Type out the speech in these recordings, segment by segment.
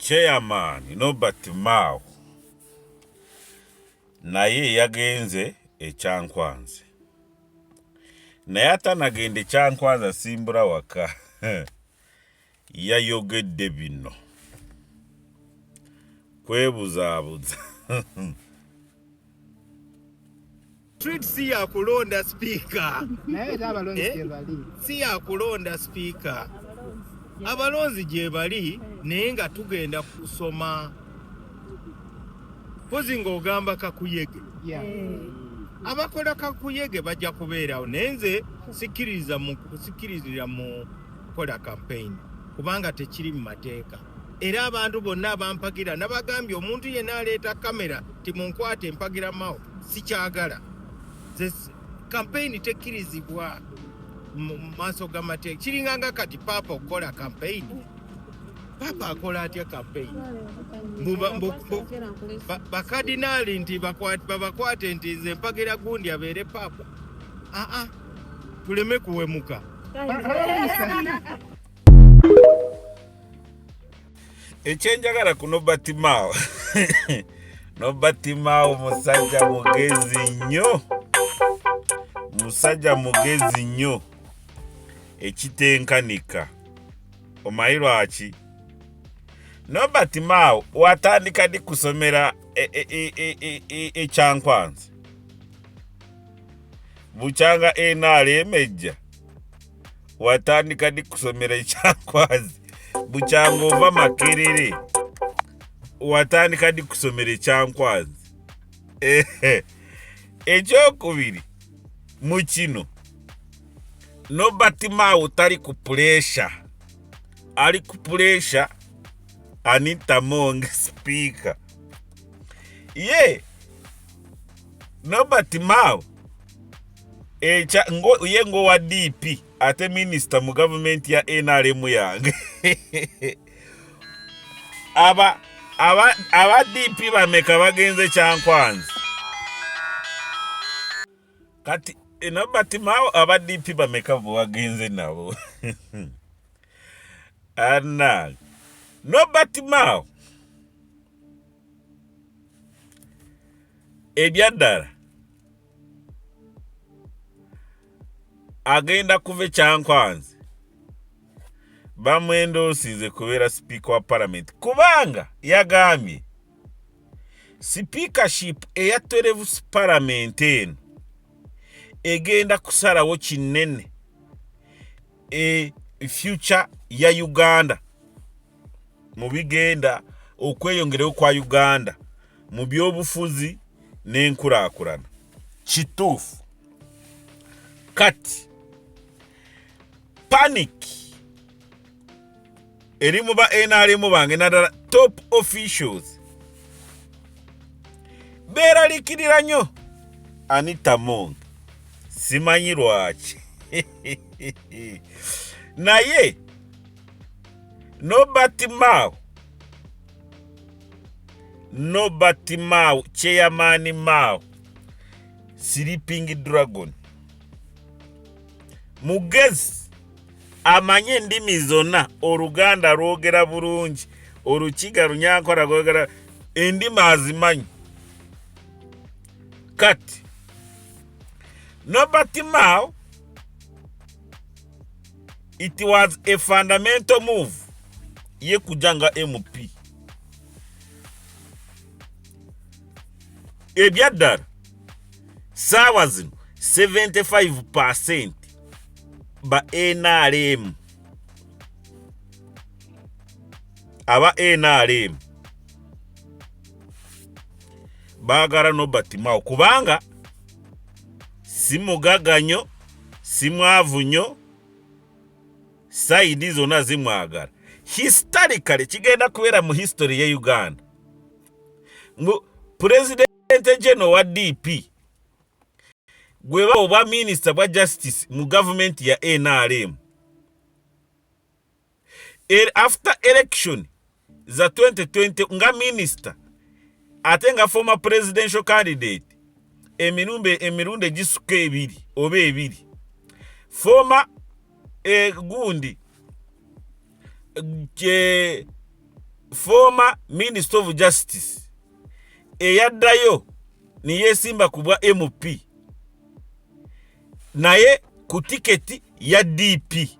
Chairman Norbert Mao naye yagenze e Kyankwanzi naye atanagenda e Kyankwanzi asimbula waka yayogedde bino kwebuzaabuza. Street si ya kulonda sipiika, Naye era abalonzi Eh? gye bali. Si ya kulonda sipiika. Abalonzi gye bali, naye nga tugenda kusoma mpozi ng'ogamba kakuyege. Abakola kakuyege bajja kubeerawo, naye nze sikkirizira mu kukola campaign kubanga tekiri mu mateeka. Era abantu bonna abampagira nabagambye, omuntu yenna aleeta kamera timunkwate mpagira Mao, sikyagala. Campaign tekkirizibwa mu maaso g'amateeka. Kiringa nga kati paapa okukola campaign. Paapa akola atya campaign? Bakadinaali nti babakwate nti nze mpagira gundi abeere paapa. Aa, tuleme kuwemuka. Ekyenjagala ku Norbert Mao, Norbert Mao musajja mugezi nnyo, musajja mugezi nnyo ekitenkanika. Omanyi lwaki? Norbert Mao watandika ddi kusomera ekyankwanzi? Bukyanga NRM ejja, watandika ddi kusomera ekyankwanzi? Bukyanga ova Makerere, watandika ddi kusomera ekyankwanzi? Ekyokubiri mu kino, Norbert Mao tali ku puresha, ali ku puresha Anita Among sipiika. Ye Norbert Mao ye ng'owa DP ate minisita mu gavumenti ya NRM yange, aba DP bameka bagenze Kyankwanzi? Kati Norbert Mao aba DP bameka bwe bagenze nabo? Ana Norbert Mao ebyaddala agenda kuva ekyankwanzi bamwendoosize kubeera sipiika wa palamenti, kubanga yagambye speakership eya 12 palamenti eno egenda kusalawo kinene e future ya Uganda mu bigenda okweyongerayo kwa Uganda mu byobufuzi n'enkulaakulana. Kituufu. Kati panic eri mu ba NRM bange, naddala top officials beeralikirira nnyo Anita Among, simanyi lwaki. Naye Norbert Mao, Norbert Mao, Chairman Mao, Sleeping Dragon, mugezi, amanye endimi zonna, Oluganda lwogera bulungi, Olukiga, Runyankora lwogera, endimi azimanyi. Kati Norbert Mao, it was a fundamental move ye kujja nga MP. Ebyaddala saawa zino 75% ba NRM, aba NRM baagala Norbert Mao kubanga si mugagga nnyo, si mwavu nnyo, side zonna zimwagala. Historically kigenda kubeera mu history ye Uganda ngu President General wa DP gwe bawa obwa minisita bwa justice mu gavumenti ya NRM after election za 2020 nga minisita ate nga former presidential candidate emirundi egisuka ebiri oba ebiri, former gundi Former Minister of Justice eyaddayo neyesimba ku bwa MP naye ku tiketi ya DP,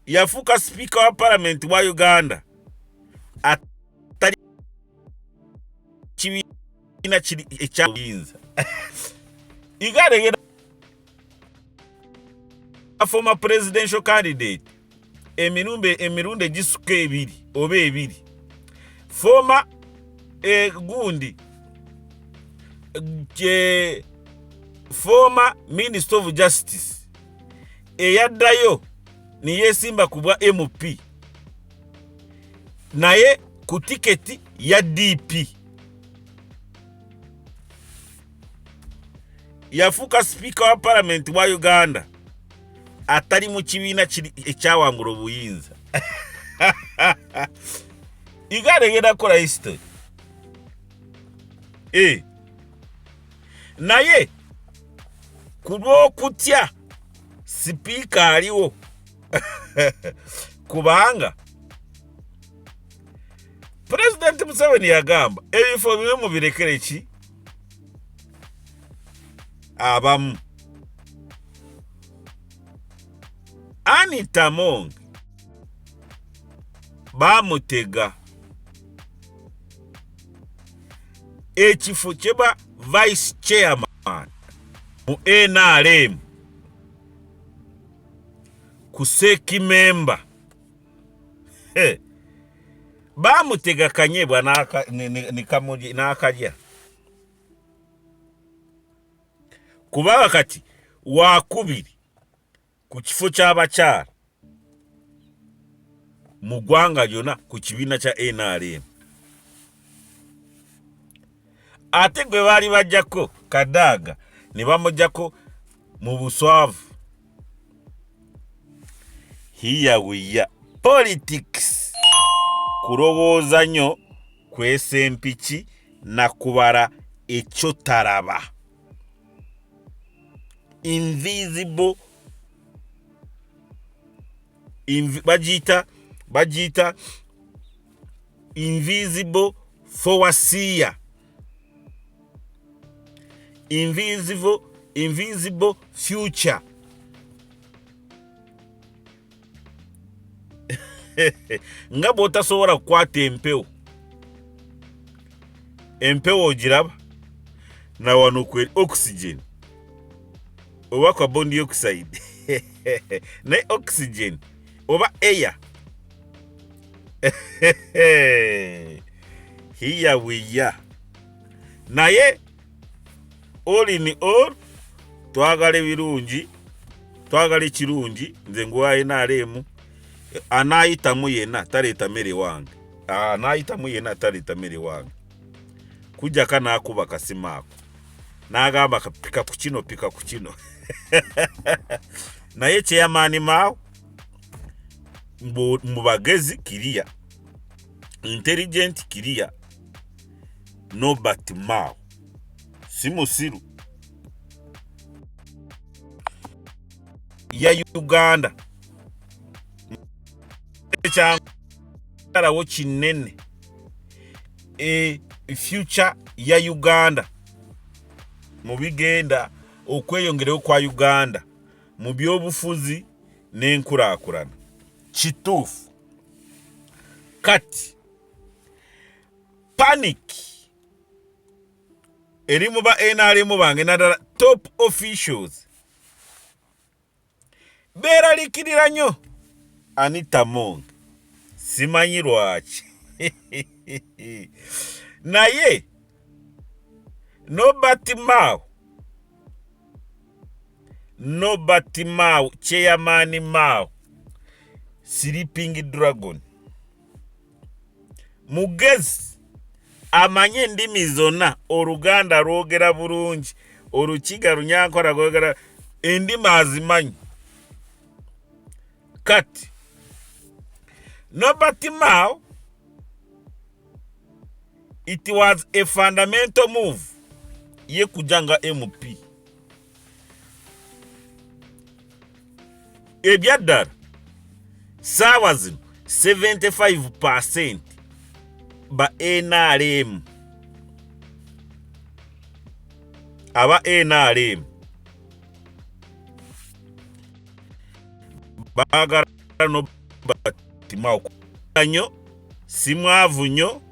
yafuuka sipiika wa palamenti wa Uganda atali kibiina kiri ekyabuyinza. Uganda egenda former presidential candidate emirundi egisuka ebiri oba ebiri, former gundi former minister of justice eyaddayo neyesimba ku bwa MP naye ku tiketi ya DP, yafuuka sipiika wa palamenti wa Uganda atali mu kibiina kiri ekyawangula obuyinza. Uganda egenda kukola history. Naye ku lw'okutya sipiika aliwo, kubanga Pulezidenti Museveni yagamba ebifo bimwe mubirekere ki abamu. Anita Among bamutega ekifo kyeba vice chairman mu NRM ku sekimemba. Bamutega kanyebwa n'akalya, kubanga kati wakubiri ku kifo ky'abakyala mu ggwanga lyonna ku kibiina kya NRM. Ate gwe baali bajjako Kadaga ne bamuggyako mu buswavu. Here we are. Politics kulowooza nnyo, kwesa empiki na kubala ekyo talaba. Invisible, bagiyita invisible foreseer, invisible future. Nga bw'otasobola kukwata empewo, empewo ogiraba na wano kweri oxygen oba carbon dioxide, naye oxygen oba air. Here we are. Naye all in all, twagala ebirungi, twagala ekirungi. Nze nguwa NRM, anaayitamu yenna taleeta mmere wange, anaayitamu yenna taleeta mmere wange, kujjako n'akuba kasima ako n'agamba pika ku kino, pika ku kino. Naye chairman Mao mu bagezi kiriya, intelligent kiriya, Norbert Mao si musiru. Ya Uganda ekyangalawo kinene, future ya Uganda mu bigenda okweyongerayo kwa Uganda mu byobufuzi n'enkulaakulana kituufu. Kati panic eri mu ba NRM bange, naddala top officials beeralikirira nnyo Anita Among, simanyi lwaki. Naye Norbert Mao, Norbert Mao, chairman Mao, sleeping dragon, mugezi, amanyi endimi zonna, Oluganda lwogera bulungi, Olukiga, Runyankore lwogera, endimi azimanyi. Kati Norbert Mao, it was a fundamental move ye kujja nga MP. Ebyaddala Saawa zino 75% ba NRM, aba NRM baagala Norbert Mao nnyo, si mwavu nnyo.